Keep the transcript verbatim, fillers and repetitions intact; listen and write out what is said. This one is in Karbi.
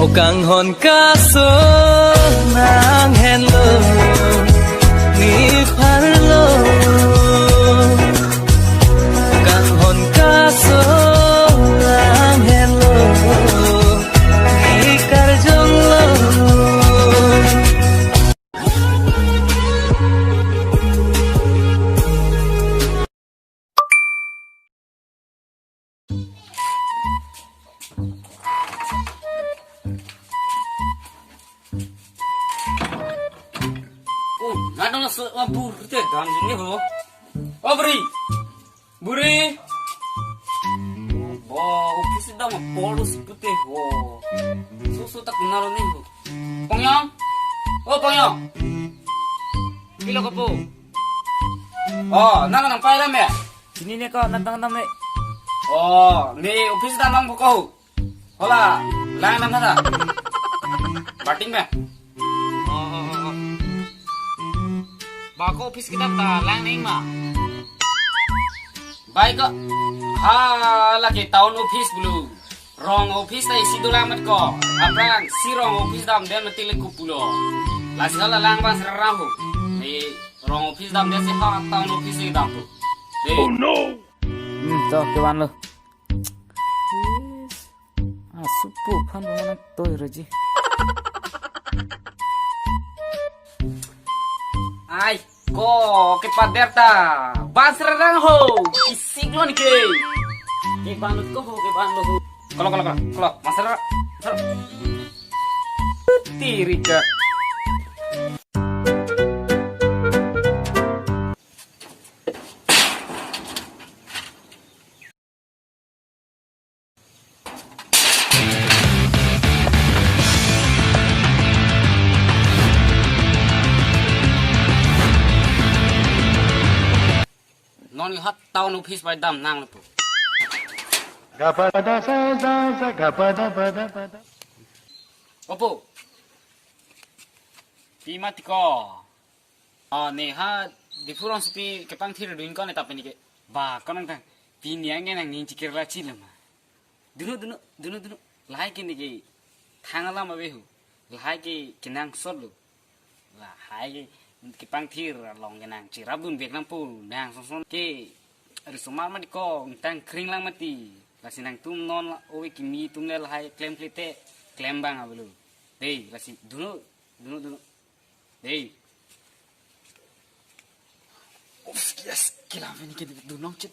Kanghon kaso nang henlo, ne pharlo. Kanghon kaso nang henlo, ne karjonglo. Oh, nana na so, oh, buri te dam jini ho. Oh, buri. Buri. Bo, office dam polos pute ho. So, so tak naro ni ho. Pongyong. Oh, Pongyong. Pilo kopo. Oh, nana nang pai ram ya? Sini ne ko, nang tang nam ne. Oh, ne office dam nang buka ho. Hola, lang nang kata. Bating ba? Oh, oh, oh, oh. Ba ko office kedam ta lang neng ma. Bai ko. Hala ke town office bulu. Rong office ta isi dolang mat ko. Aphrang si rong office dam den mati le kupulo. Lasi hala lang bang serang ho. Ni rong office dam den si ha town office si dam ho. Ni. Oh no. Hmm, to kevan lo. Ah, supu phan mana toy roji. Ai, ko kepader ta. Bang serang ho. Isik lo ni ke. Kevan lo ko ho, kevan lo ho. Kolo, kolo, kolo, kolo. Master, master. Tirika. Non ha town office bai dam nang lapu. Gapada sa sa sa gapada pada pada. Opo. Pi mati ko. Ah, ne ha Diphu rongsopi kepangthir dun ko ne ta pini ke. Ba, ko nang tang. Pini ange nang ning chikir la chilema. Dunu, dunu, dunu, dunu. Lahai ke ne ke thang alam ave ho. Lahai ke kenangsot lo. Lahai ke kepangthir along ke nang chirap dun bek nang pu nang son son ke risomar ma di ko tang kring lang mati. Lasi nangtum non la ove kimi atum le lahai klem klite klem bang avelo. Dei, lasi dunu, dunu, dunu. Dei. Ups, yes, kilang ini ke dunong chet.